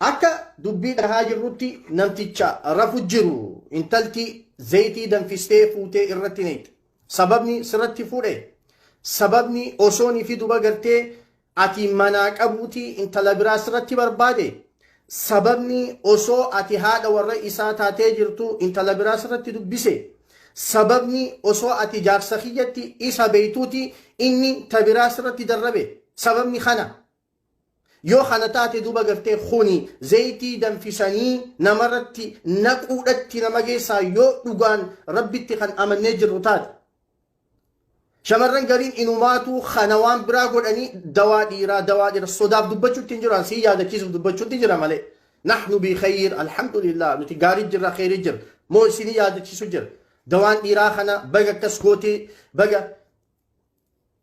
Akka dubbii dhahaa jirrutti namticha rafu jiru intalti zayitii danfistee fuutee irratti neeyxe. Sababni sirratti fuudhe, sababni osoonii fi duba gartee ati manaa qabuuti intala biraa sirratti barbaade, sababni osoo ati haadha warra isaa taatee jirtu intala biraa sirratti dubbise, sababni osoo ati jaarsa kiyyatti isa beeytuuti inni ta biraa sirratti darrabe, sababni kana. Yoo kana taate duuba gartee kuni zayitii danfisanii namarratti naquudhatti nama geessaa yoo dhugaan Rabbitti kan amannee jirru taate. Shamarran gariin inumaatuu kana waan biraa godhanii dawaa dhiiraa dawaa dhiira sodaaf dubbachuutti hin jiru, an sii yaadachiisuuf dubbachuutti jira malee. Nahnu bi khayir, alhamdulillah, nuti gaarii jirra, khayrii jirra, moo isinii yaadachiisu jira. Dawaan dhiiraa kana baga akkas gootee baga.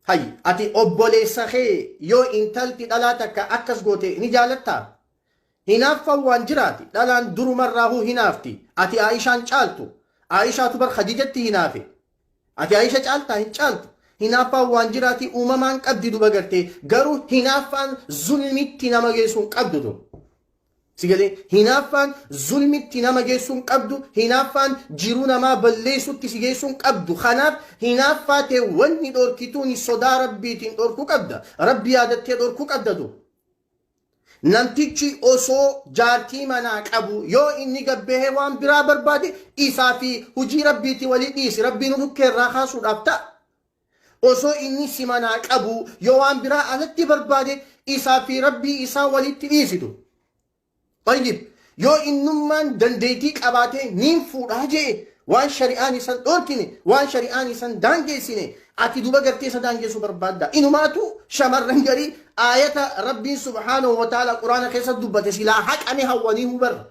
Hay, ati obboleessa kee yoo intalti dhalaa takka akkas goote ni jaalattaa? Hinaaffaan waan jiraati. Dhalaan durumarraahuu hinaafti. Ati Aayishaan caaltu. Aayishaatu bar Khadiijatti hinaafe. Ati Aayisha caaltaa? Hin caaltu. Hinaaffaan waan jiraati, uumamaan qabdi duba gartee. Garuu hinaaffaan zulmitti nama geessuun qabdu tun. Si galee? Hinaaffaan zulmitti nama geessuu hin qabdu, hinaaffaan jiruu namaa balleessutti si geessuu hin qabdu. Kanaaf hinaaffaa tee wanni dhorkituuni sodaa Rabbiitiin dhorkuu qabda. Rabbi yaadattee dhorkuu qabda du. Namtichi osoo jaartii manaa qabu yoo inni gabbahee waan biraa barbaade isaa fi hojii Rabbiitii walii dhiisi. Rabbiin dhukkee irraa kaasuudhaaf ta'a. Osoo inni si manaa qabu yoo waan biraa alatti barbaade isaa fi Rabbii isaa walitti dhiisitu. Tayyib, yoo innummaan dandeettii qabaatee niin fuudhaa je'e, waan shari'aan isan dhoorkine, waan shari'aan isan daangeessine, ati duba gartee isa daangeessuu barbaadda. Inumaatu shamarran garii aayata Rabbiin subhaanahu wa ta'ala Quraana keessa dubbate silaa haqame hawwanii hubarra.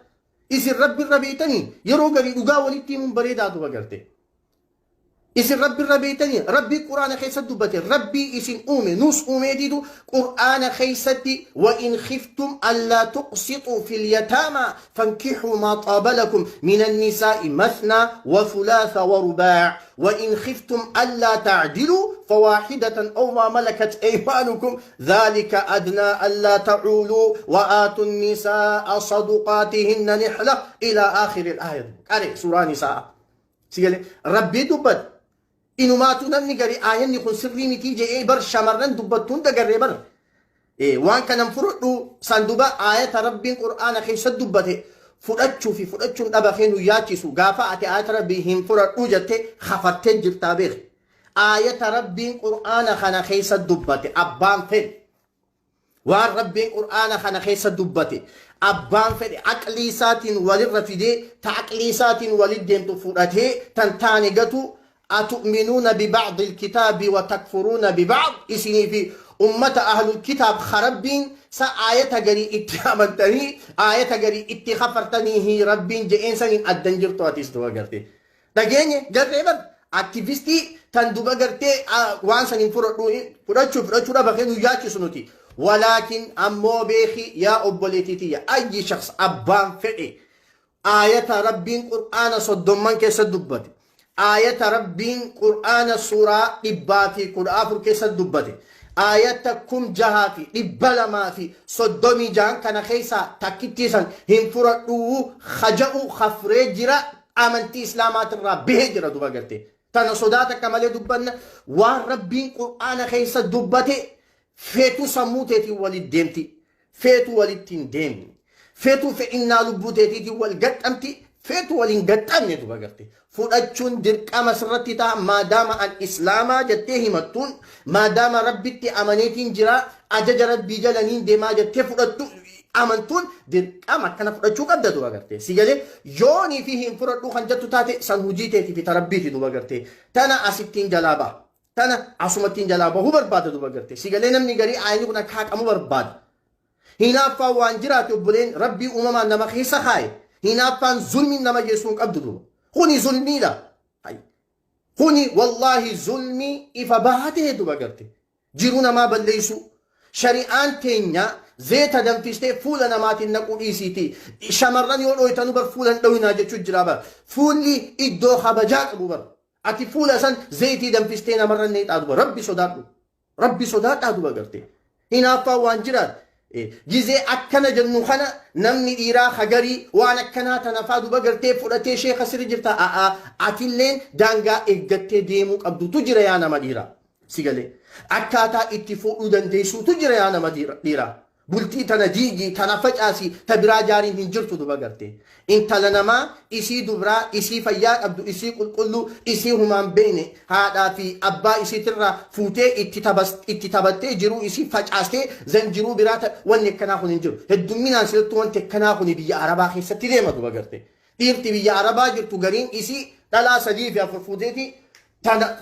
Isin Rabbi irra beeytanii yeroo garii dhugaa walitti himuun bareedaa duba gartee. Isin Rabbi irra beeytanii? Rabbii Qur'aana keessa dubbate, Rabbii isin uume nus uumeetiitu Qur'aana keessatti: wa in khiftum allaa tuqsixuu fil yataamaa fankixuu maa xaaba lakum min annisaa'i mathnaa wa thulaatha wa rubaa' wa in khiftum allaa ta'diluu fawaahidatan aw maa malakat aymaanukum dhaalika adnaa allaa ta'uuluu wa aatu nisaa'a saduqaatihinna nihla ilaa aakhiri al-aaya. Qare suuraa Nisaa'a. Si galee? Rabbii dubbate. Inumaatu namni gari aayanni kun sirrii mitii je'ee bar shamarran dubbattu hunda garree bar. Waan kanan fudhadhu san duba aayata Rabbiin Qur'aana keessa dubbate fudhachuu fi fudhachuun dhaba kee nu yaachisu. Gaafa ati aayata Rabbii hin fudhadhu jette kafartee jirtaa beeki. Aayata Rabbiin Qur'aana kana keessa dubbate abbaan fedhe. Waan Rabbiin Qur'aana kana keessa dubbate abbaan fedhe aqlii isaatiin walirra fidee, ta aqlii isaatiin walit deemtu fudhatee tan taane gatu. Atu'minuuna bibacdi ilkitaabi wa takfuruuna bibacd, isinii fi ummata ahlul kitaab ka Rabbiin sa aayata garii itti amantanii aayata garii itti kafartaniihi Rabbiin je'een saniin addan jirtu. Atis duba garte dhageenye gartee bar aktivistii tan duba gartee waan san hin fudhadhu, fudhachuu fudhachuu dhaba kee nu yaachisu nuti. Walaakin ammoo beeki yaa obboleetii tiyya, ayyi shakhs abbaan fedhe aayata Rabbiin Qur'aana 30n keessa dubbate, aayata Rabbiin Qur'aana suuraa 114 keessa dubbate, aayata 6236n kana keessaa takkittii san hin fudhadhuu haja'u kafree jira, amantii islaamaatirraa bahee jira duba gartee. Tana sodaa takka malee dubbanna. Waan Rabbiin Qur'aana keessa dubbate feetu sammuu teetiin walit deemti, feetu walitti hin deemne, feetu fedhinnaa lubbuu teetiitiin wal gaxxamti, feetu wal hin gaxxamne duba garte. Fudhachuun dirqama sirratti ta'a maadaama an islaamaa jettee himattuun, maadaama Rabbitti amaneetiin jira, ajaja Rabbii jala niin deemaa jettee fudhattu amantuun dirqama akkana fudhachuu qabda duba gartee. Si galee? Yoonii fi hin fudhadhuu kan jettu taate san hujii teetii fi ta Rabbiiti duba gartee. Tana asittiin jalaa baha. Tana asumattiin jalaa bahuu barbaada duba gartee. Si galee? Namni garii aayinni kun akka haqamu barbaada. Hinaaffaan waan jiraate obboleen, Rabbii uumamaan nama keessa kaaye. Hinaaffaan zulmiin nama geessuu hin qabdu duba. Kuni zulmiidha. Kuni wallaahi zulmii ifa bahaa ta'e duba garte. Jiruu namaa balleessuu. Shari'aan teenya zeeta danfistee fuula namaatiin naquu dhiisiiti. Shamarran yoo dhooytanu bar fuula hin dhowinaa jechuu jira bar. Fuulli iddoo kabajaa qabu bar. Ati fuula san zeetii danfistee namarra neexaa duba. Rabbi sodaadhu. Rabbi sodaadhaa duba gartee. Hinaaffaan waan jiraat. Gizee akkana jennu kana namni dhiiraa hagarii waan akkanaa tana faa duba gartee fudhatee sheeka sirri jirta. A'aa, atilleen daangaa eeggattee deemuu qabdutu jira yaa nama dhiiraa. Si galee akkaataa itti fuudhuu dandeessuutu jira yaa nama dhiiraa. Bultii tana diigii, tana facaasii, ta biraa jaariin hin jirtu duba gartee. Intala namaa isii dubraa, isii fayyaa qabdu, isii qulqulluu, isii humaan beekne haadhaa fi abbaa isiitirraa fuutee itti taphattee jiruu isii facaastee zan jiruu biraa wanni akkanaa kun hin jiru. Heddumminaan silattuu wanti akkanaa kun biyya Arabaa keessatti deema duba gartee. Dhiirti biyya Arabaa jirtu gariin isii dhalaa 3 fi 4 fuuteeti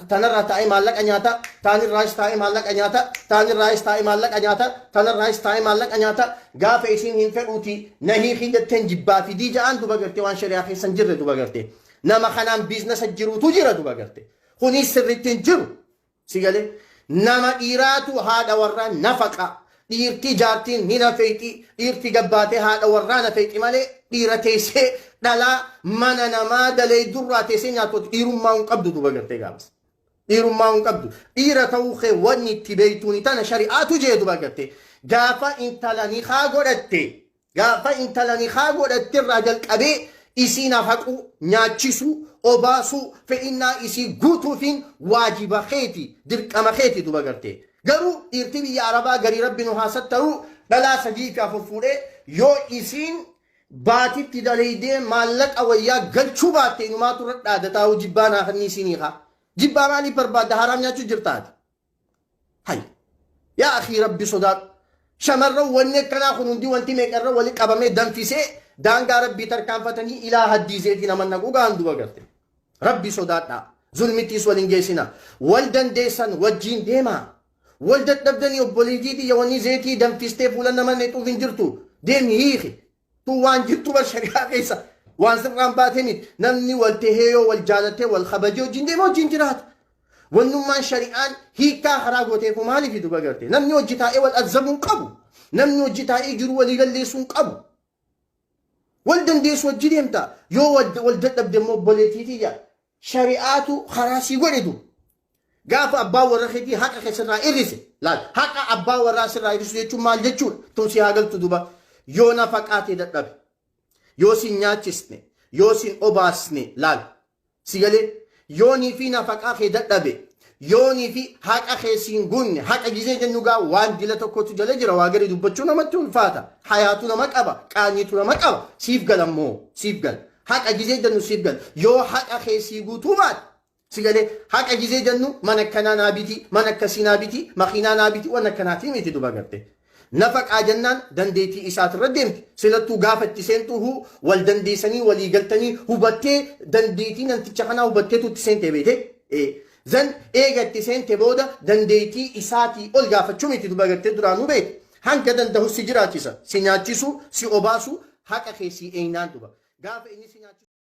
tanarraa taa'ee maallaqa nyaata, taanirraayis taa'ee maallaqa nyaata, taanirraayis taa'ee maallaqa nyaata, tanarraayis taa'ee maallaqa nyaata. Gaafa isiin hin fedhuuti na hiikii jetteen jibbaa fidii ja'aan duba gartee waan shari'aa keessa hin jirre duba gartee. Nama kanaan biiznasa jiruutu jira duba gartee. Kunis sirriitti hin jiru. Si galee nama dhiiraatu haadha warraa nafaqa. Dhiirti jaartiin ni nafeexi, dhiirti gabbaatee haadha warraa nafeexi malee dhiira teessee dhalaa mana namaa daleeydurraa teessee nyaattooti dhiirummaa hin qabdu duba gartee gaafas. Dhiirummaa hin qabdu. Dhiira ta'uu kee wanni itti beektuuni tana shari'aatu jee duba gartee. Gaafa intala nikaa godhatte, gaafa intala nikaa godhatte irraa jalqabee isii nafaquu, nyaachisuu, obaasuu, fedhinnaa isii guutuufiin waajiba keeti, dirqama keeti duba gartee. Garuu dhiirti biyya Arabaa garii rabbi nu haa sattaruu dhalaa 3 fi 4 fuudhee yoo isiin baatitti daleeydee maallaqa wayyaa galchuu baatte inumaatu irra dhaadataa jibbaa naa kannii isinii haa. Jibbaa maaliif barbaadda haraam nyaachuu jirta ati? Hay. Yaa akhii rabbi sodaadhu. Shamarran wanni akkanaa kun hundi wanti meeqarra wali qabamee danfisee daangaa rabbii tarkaanfatanii ilaa haddiiseetii nama naquu gahan duba garte. Rabbi sodaadhaa. Zulmittiis wal hin geessina. Wal dandeessan wajjiin deemaa. Wal dadhabdanii obboleettii tiyya wanni zeetii danfistee fuula nama nexuuf hin jirtu. Deemi hiiki. Tun waan jirtu bar shari'aa keessa. Waan sirraan baatee miti. Namni wal tahee yoo wal jaalatee wal kabajee wajjin deema wajjin jiraata. Wannummaan shari'aan hiikkaa karaa gooteefu maaliif duba garte? Namni hojii taa'ee wal azzabuu hin qabu. Namni hojii taa'ee jiru walii galleessuu hin qabu. Wal dandeessu wajji deemta. Yoo wal dadhabde immoo obboleettii tiyya shari'aatu karaa sii godhe du. Gaafa abbaa warra keetii haqa kee sirraa hir'ise. Laal haqa abbaa warraa sirraa hir'isu jechuun maal jechuudha? Tun si haa galtu duba. Yoo nafaqaa tee dadhabe. Yoo sin nyaachisne. Yoo sin obaasne laal. Si galee yoonii fi nafaqaa kee dadhabe. Yoonii fi haqa kee siin guunne. Haqa gizee jennu gaa waan dila tokkotu jala jira waa gadi dubbachuu namatti ulfaata. Hayaatu nama qaba. Qaanyiitu nama qaba. Siif gala immoo siif gala. Haqa gizee jennu siif gala. Yoo haqa kee sii guutuu baate. Si galee haqa gizee jennu mana akkanaa naa biti, mana akkasii naa biti, makiinaa naa biti waan akkanaatii miti duba garte. Nafaqaa jennaan dandeettii isaatirra deemti. Silattuu gaafa itti seentu huu wal dandeessanii walii galtanii hubattee dandeettii namticha kanaa hubatteetu itti seente beete. Zan eega itti seente booda dandeettii isaatii ol gaafachuu miti duba gartee duraanuu beete. Hanga danda'u si jiraachisa, si nyaachisu, si obaasu, haqa kee si eeynaan duba. Gaafa inni si nyaachisu.